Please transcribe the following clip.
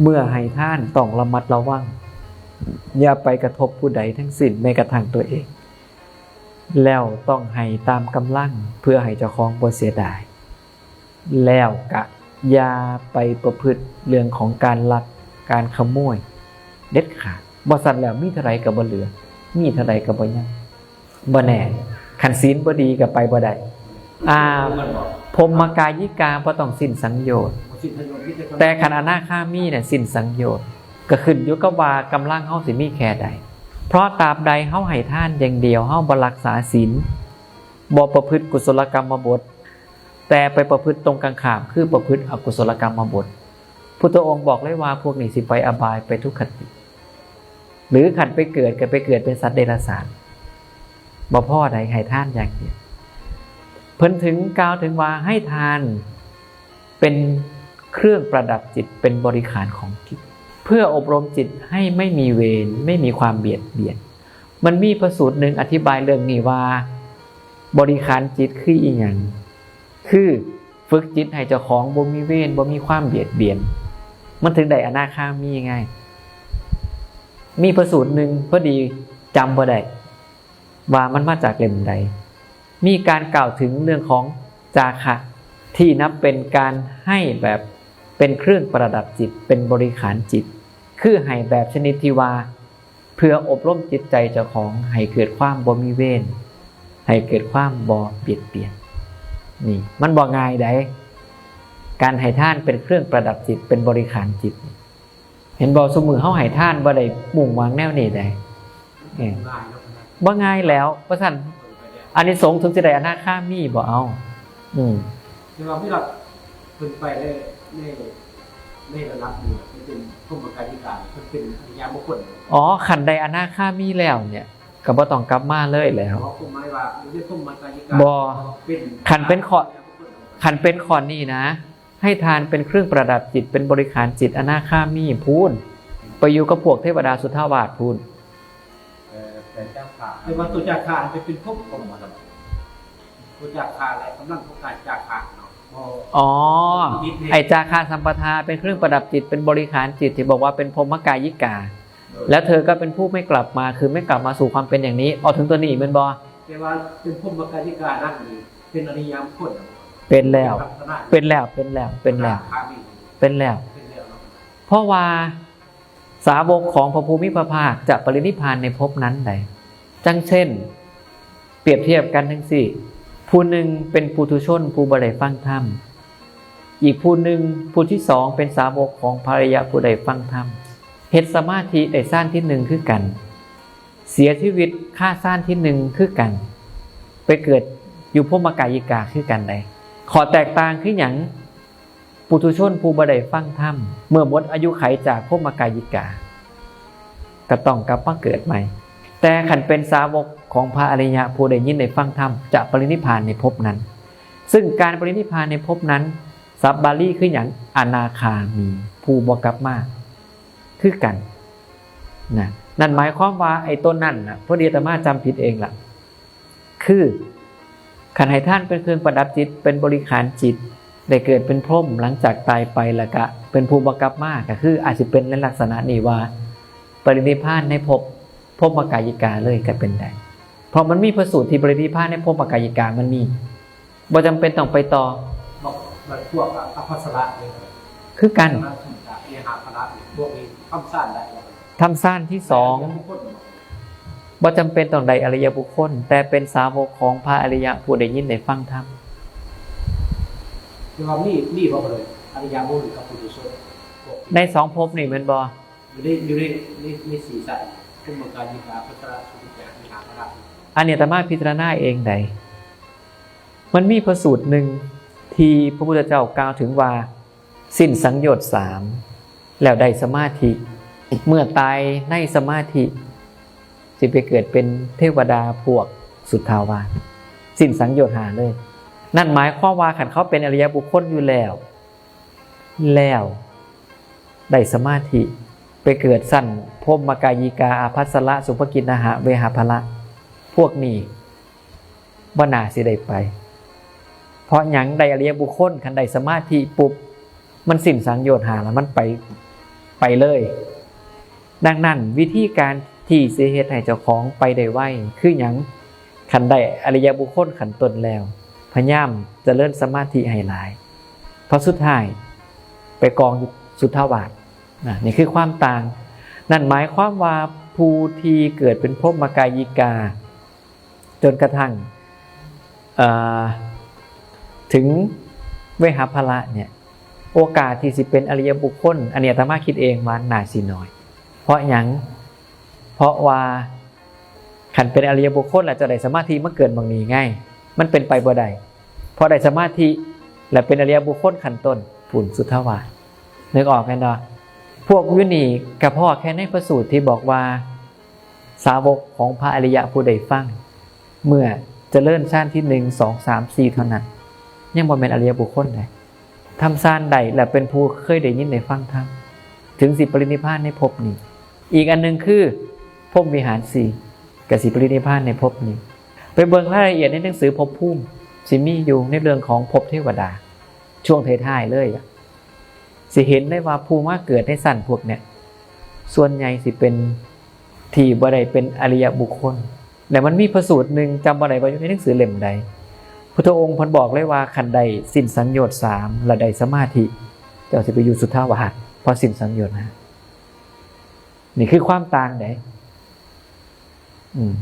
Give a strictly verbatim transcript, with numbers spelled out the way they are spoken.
เมื่อให้ทานต้องระมัดระวัง อย่าไปกระทบผู้ใดทั้งสิ้น แม้กระทั่งตัวเอง แล้วต้องให้ตามกำลัง เพื่อให้เจ้าของบ่เสียดาย แล้วกะอย่าไปประพฤติเรื่องของการลัก การขโมย เด็ดขาด บ่ซั้นแล้วมีเท่าใดก็บ่เหลือ มีเท่าใดก็บ่ยัง บ่แน่ คันศีลบ่ดีก็ไปบ่ได้ อ่า พรหมกายิกาบ่ต้องสิ้นสังโยชน์ แต่คันอนาคามีน่ะสิ้นสังโยชน์ ก็ขึ้นอยู่กับว่ากำลังเฮาสิมีแค่ใด เพราะตราบใดเฮาให้ทานอย่างเดียว เฮาบ่รักษาศีล บ่ประพฤติกุศลกรรมบท แต่ไปประพฤติตรงกันข้าม คือประพฤติอกุศลกรรมบท พุทธองค์บอกเลยว่าพวกนี้สิไปอบาย ไปทุกขติ หรือคันไปเกิดก็ไปเกิดเป็นสัตว์เดรัจฉาน บ่พอใดให้ทานอย่างเดียว เพิ่นถึงกล่าวถึงว่าให้ทานเป็นเครื่องประดับจิต เป็นบริขารของจิต เพื่ออบรมจิตให้ไม่มีเวร ไม่มีความเบียดเบียน มันมีพระสูตรหนึ่งอธิบายเรื่องนี้ว่า บริขารจิตคืออีหยัง คือฝึกจิตให้เจ้าของบ่มีเวร บ่มีความเบียดเบียน มันถึงได้อนาคามีไง มีพระสูตรหนึ่งพอดีจำบ่ได้ ว่ามันมาจากเล่มใด มีการกล่าวถึงเรื่องของจาคะ ที่นับเป็นการให้แบบเป็นเครื่องประดับจิต เป็นบริขารจิต คือให้แบบชนิดที่ว่า เพื่ออบรมจิตใจเจ้าของให้เกิดความบ่มีเวร ให้เกิดความบ่เบียดเบียน นี่มันบ่ง่ายใด การให้ทานเป็นเครื่องประดับจิต เป็นบริขารจิต เห็นบ่ ซุมื้อเฮาให้ทานบ่ได้มุ่งหวังแนวนี้ใด เออ ง่ายเนาะ บ่ง่ายแล้ว เพราะฉะนั้น อานิสงส์ถึงสิได้อนาคามีบ่เอา อืม แต่ว่ามีหลักเพิ่นไปได้ ใน ในระดับนี้เพิ่นเป็นพรหมกายิกา เพิ่นเป็นอริยบุคคล อ๋อ คันได้อนาคามีแล้วเนี่ย ก็บ่ต้องกลับมาเลยแล้ว อ๋อ ความหมายว่าอยู่ในพรหมกายิกา บ่ เป็น คันเป็นข้อ คันเป็นข้อนี้นะ ให้ทานเป็นเครื่องประดับจิต เป็นบริขารจิต อนาคามีพู้น ไปอยู่กับพวกเทวดาสุทธาวาสพู้น เอ่อ แต่จาคะ แต่ว่าตัวจาคะมันเป็นภพของมัน ตัวจาคะและกำลังของการจาคะเนาะ อ๋อ ไอ้จาคะสัมปทาเป็นเครื่องประดับจิต เป็นบริขารจิต ที่บอกว่าเป็นพรหมกายิกา แล้วเธอก็เป็นผู้ไม่กลับมา คือไม่กลับมาสู่ความเป็นอย่างนี้ เอาถึงตัวนี้แม่นบ่ แต่ว่าเป็นพรหมกายิกานั่นนี่เป็นอริยบุคคล เป็นแล้ว เป็นลักษณะ เป็นแล้ว เป็นแล้ว เป็นแล้ว คามี เป็นแล้ว เป็นแล้วเนาะ เพราะว่าสาวกของพระผู้มีพระภาคจะปรินิพพานในภพนั้นใด จั่งเช่น เปรียบเทียบกันจั่งซี้ ผู้หนึ่งเป็นปุถุชนผู้บ่ได้ฟังธรรม อีกผู้หนึ่ง ผู้ที่สองเป็นสาวกของพระอริยะผู้ได้ฟังธรรม เฮ็ดสมาธิได้ฌานที่หนึ่งคือกัน เสียชีวิตคาฌานที่หนึ่งคือกัน ไปเกิดอยู่พรหมกายิกาคือกันใด ข้อแตกต่างคือหยัง ปุถุชนผู้บ่ได้ฟังธรรม เมื่อหมดอายุขัยจากพรหมกายิกา ก็ต้องกลับมาเกิดใหม่ แต่คันเป็นสาวกของพระอริยะผู้ได้ยินได้ฟังธรรม จะปรินิพพานในภพนั้น ซึ่งการปรินิพพานในภพนั้น ศัพท์บาลีคือหยัง อนาคามี ผู้บ่กลับมา คือกัน นะ นั่นหมายความว่าไอ้ต้นนั่นน่ะ พอดีอาตมาจำผิดเองล่ะ คือ คันให้ทานเป็นเครื่องประดับจิต เป็นบริขารจิต ได้เกิดเป็นพรหมหลังจากตายไปแล้วก็เป็นผู้บ่กลับมา ก็คืออาจสิเป็นในลักษณะนี้ว่า ปรินิพพานในภพ พรหมกายิกาเลยก็เป็นได้ เพราะมันมีพระสูตรที่ปรินิพพานในพรหมกายิกามันมี บ่จำเป็นต้องไปต่อ บอกแบบพวกอภัสสระเลย คือกัน พระสูตรจากเวหาพระพวกนี้ทำฌานได้ ทำฌานที่สอง บ่จำเป็นต้องได้อริยบุคคล แต่เป็นสาวกของพระอริยะผู้ได้ยินได้ฟังธรรม คือว่ามี มีบ่เลย อริยบุคคลกับปุถุชน ในสองภพนี่แม่นบ่ อยู่ใน อยู่ใน ใน ในสี่สาย พรหมกายิกา อภัสสระ สุวิจาร เวหาพระ อันนี้อาตมาพิจารณาเองใด มันมีพระสูตรหนึ่งที่พระพุทธเจ้ากล่าวถึงว่า สิ้นสังโยชน์สาม แล้วได้สมาธิ เมื่อตายในสมาธิ สิไปเกิดเป็นเทวดาพวกสุทธาวาส สิ้นสังโยชน์ห้าเลย นั่นหมายความว่าคันเขาเป็นอริยบุคคลอยู่แล้ว แล้วได้สมาธิ ไปเกิดชั้นพรหมกายิกา อภัสสระ สุภกิณหะ เวหาพละ พวกนี้ บ่น่าสิได้ไป เพราะหยัง ได้อริยบุคคล คันได้สมาธิปุ๊บ มันสิ้นสังโยชน์ห้าแล้ว มันไป ไปเลย ดังนั้นวิธีการที่สิเฮ็ดให้เจ้าของไปได้ไวคือหยัง? คันได้อริยบุคคลขั้นต้นแล้ว พยายามเจริญสมาธิให้หลาย เพราะสุดท้ายไปกองอยู่สุทธาวาสนะ นี่คือความต่าง นั่นหมายความว่าผู้ที่เกิดเป็นพรหมกายิกา จนกระทั่ง เอ่อ ถึงเวหาพละเนี่ย โอกาสที่สิเป็นอริยบุคคล อันนี้อาตมาคิดเองว่าน่าสิน้อย เพราะหยัง? เพราะว่าคันเป็นอริยบุคคลแล้วจะได้สมาธิมาเกิดหม่องนี้ไง มันเป็นไปบ่ได้ เพราะได้สมาธิและเป็นอริยบุคคลขั้นต้น พุ้นสุทธาวาส นึกออกแม่นบ่? พวกอยู่นี่กะพ้อแค่ในพระสูตรที่บอกว่า สาวกของพระอริยะผู้ใดฟัง เมื่อเจริญฌานที่หนึ่ง สอง สาม สี่ เท่านั้น ยังบ่แม่นอริยบุคคลใด ทำฌานได้และเป็นผู้เคยได้ยินได้ฟังธรรม ถึงสิปรินิพพานในภพนี้ อีกอันหนึ่งคือพรหมวิหารสี่ ก็สิปรินิพพานในภพนี้ ไปเบิ่งรายละเอียดในหนังสือภพภูมิ สิมีอยู่ในเรื่องของภพเทวดา ช่วงท้ายๆเลยอะ สิเห็นได้ว่าผู้มาเกิดในชั้นพวกเนี่ย ส่วนใหญ่สิเป็นที่บ่ได้เป็นอริยบุคคล และมันมีพระสูตรหนึ่ง จำบ่ได้ว่าอยู่ในหนังสือเล่มใด พุทธองค์เพิ่นบอกเลยว่าคันได้สิ้นสังโยชน์สาม และได้สมาธิ เจ้าสิไปอยู่สุทธาวาส เพราะสิ้นสังโยชน์ห้า นี่คือความต่างเด้ อืม